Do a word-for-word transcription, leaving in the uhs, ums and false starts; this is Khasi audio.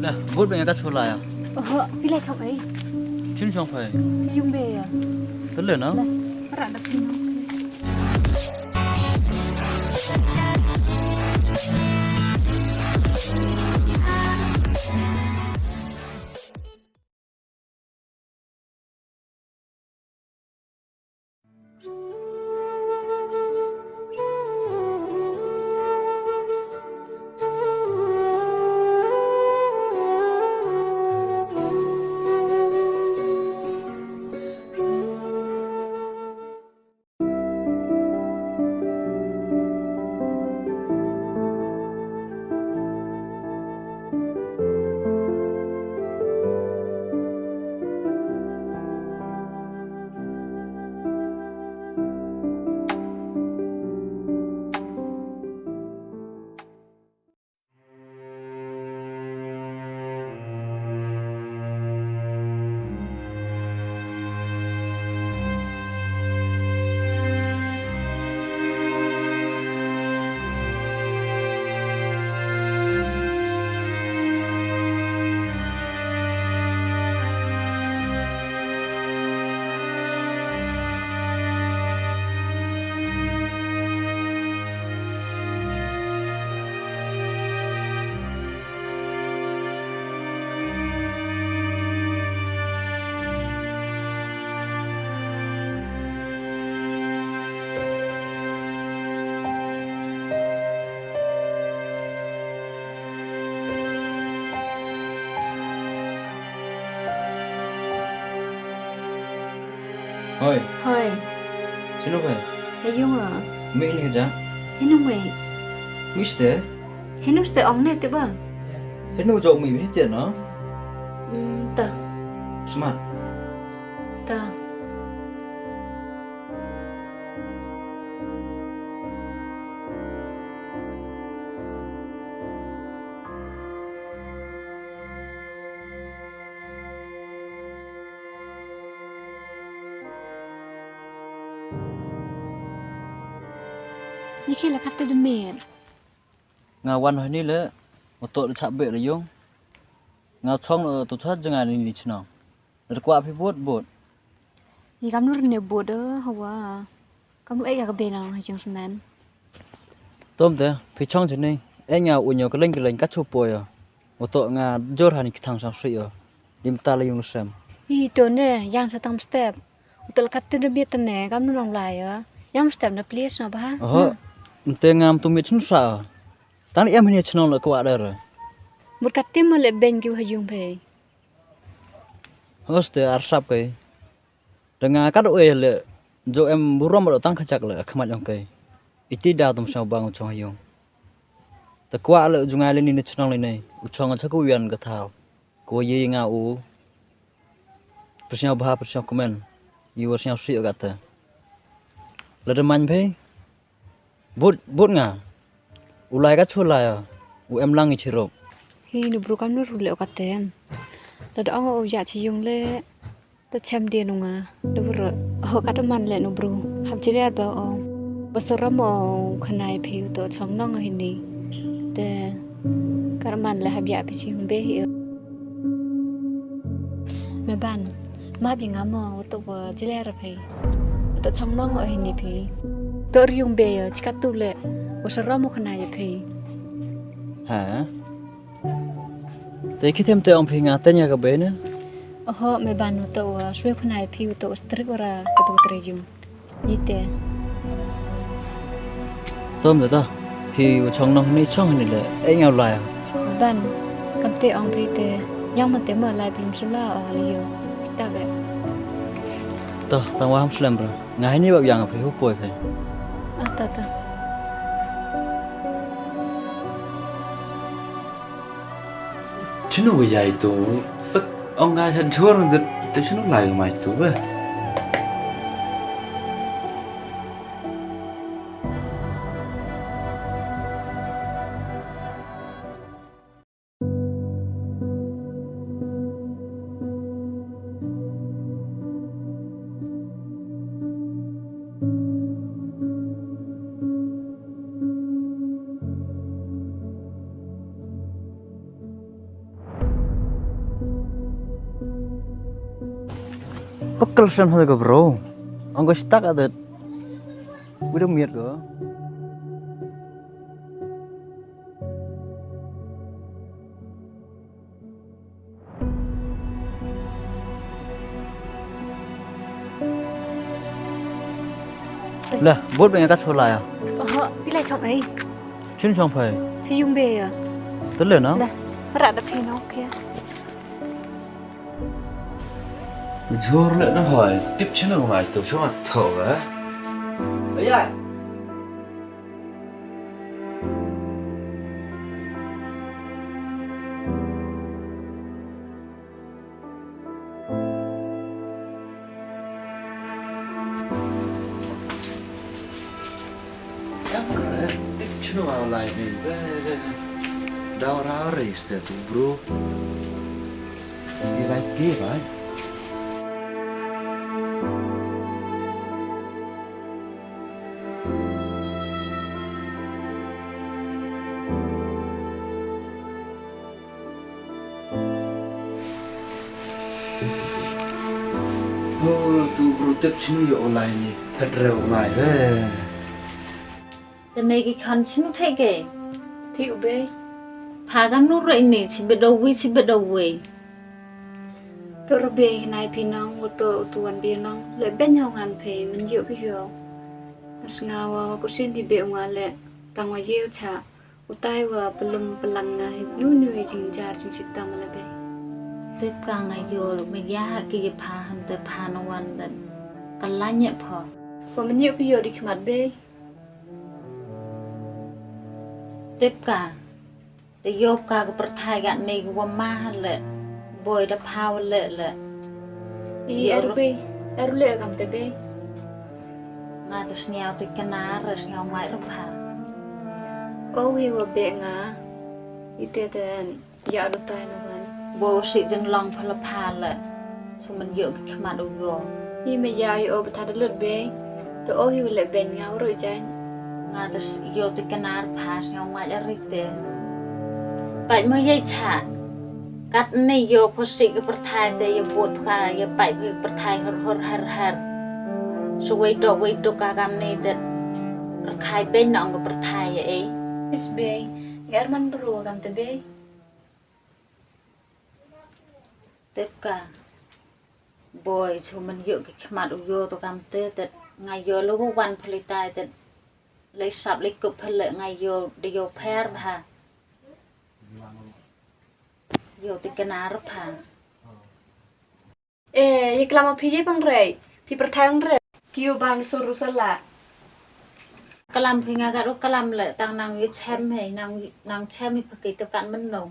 Lah, bud ba nga ka chula ya. Oh, phi la chong ei? Chin chong phai. Yung be ya. Tele na? Lah, para da phi no. Hoi. Hoi. Chino hoi. Ayung a. Mi ini kerja. Hinu mi. Mister. Hinu ste ong ne te ba. Hinu jok mi mi te no. Hmm, ta. Smart. Ta. Ngi ki la kata de mer. Nga wan hoi ni le, oto de chap be le yung. Nga chong le tu cha jnga ni ni chnong. Re kwah phi bud bud. Yi kam nur ne bud de hawa. Kam lu ek ya ka benang ha jong semen. Tom te, phi chong jeni. Ek nga u nyo keleng keleng ka chu po yo. Oto nga jor hani kthang sang sui yo. Dim ta le yung sem. Yi to ne, yang sa tang step. Oto le kat te de biet ne, kam nu nong lai yo. Yang step na please na ba. Oho. Nte ngam tu mit sun sa. Tang em hani chnong le kwah der. Mut kat te mo le ben ki ha yung pe. Hoste ar sap kai. Te nga kat u e le jo em burom ro tang khajak le khmat jong kai. Iti da tum sngau bang u chong ha yung. Te kwah le u jngai le ni ne chnong le ne. U chong cha ku yan ka thau. Ko ye nga u. Prsnau bha prsnau kmen. Yu prsnau si ka te. Le de man phe. Bud, bud nga. U lai ka chu lai a. U em lang i chirok. Hi nu bru kam nu ru le o ka ten. Ta da ong o ya chi yung le. Ta chem dia nu nga. Da bru. O ka da man le nu bru. Hap chi le ba o. Ba saram o khanai phi u to chong nong hi ni. Te ka da man le hap ya phi chi yung be hi. Me ban. Ma bi nga mo u to ba chi le ra phi. To chong nong o hi ni phi. To riung be yo, chi ka tu le. Wa sa rom o khana ya phi. Ha? Te ki them te ong phi nga ten ya ka be ne? Oho, me ban u to wa swe khana ya phi u to strik ora ka tu tre yung. Ni te. Tom da ta. Phi wa chong nong ni chong ni le. E nga u lai. Ban. Kam te ong phi te. Yang ma te ma lai phi lum sula o li yo. Kita be. Ta, tang wa ham slem bro. Nga hini bab yang phi hu poi phi. Ah, ta, ta. Chinu wi yai tu. Ong nga chan chuar ngan tu chinu lai mai tu be. Kal sem hal ka bro. Ang ko stak adat. Udah miat ko. Lah, bot ba nga ka chola ya. Oh, phi la chong ei. Chin chong phai. Chi yung be ya. Tele na. Dah, rat da phi no phi. Jhur le na hoi, tip chino mai tu chong tho ga. Ayai. Yang kre, tip chino lai ni, be, be, be. Dau ra re ste tu, bro. Ni lai ke, bai. Ho, tu bro tip chini yo online ni. Phet rew ngai ve. Te me ki khan chini thei ke. Thei u be. Pha gam nu roi ni chi be do wi chi be do wi. To ro be nai phi nong u to u tu wan be nong le ben yo ngan phe men yo phi yo. Mas nga wa ku sin di be nga le tang wa yeu cha. Utai wa pelum pelang nga hi nyu nyu i jingjar jingsitam la bei. Tip ka nga yo me ya ha ki ye pha han te pha no wan dan. Kalanya pho. Wa men yo pi yo di khmat bei. Tip ka. Te yo ka ka perthai ga ne wa ma ha le. Boi da pha wa le le. I eru bei, eru le kam te bei. Nga te sniaw te kenar, sniaw ngai rupa. O wi wa be nga. Ite te ya ru tai na wan. Bo si jeng long pha la pha le. Su men yo ki khmat u yo. I me ya i o bata de lut bei. Te o wi le ben nga ru jan. Nga te yo te kenar pha sniaw ngai ri te. Pai mo ye cha. Kat ne yo pho si ki perthai te yo bot pha yo pai pha perthai hor hor har har. Su wei dok wei dok ka kam ne te. Rakhai ben nong ki perthai ye ei. Is bei, ngar man bru kam te bei. Tip ka. Boi, su men yo ki khmat u yo to kam te te. Nga yo lo wan phli tai te. Lei sap lei kup pha le nga yo de yo pher bha. Yo te kenar pha. Eh, ye klam a phi ye pang rei. Phi perthai ong rei. Ki yo bang sur ru sala. Klam phi nga ka ru klam le tang nang ye chem he, nang, nang chem i pha ki te kan men no.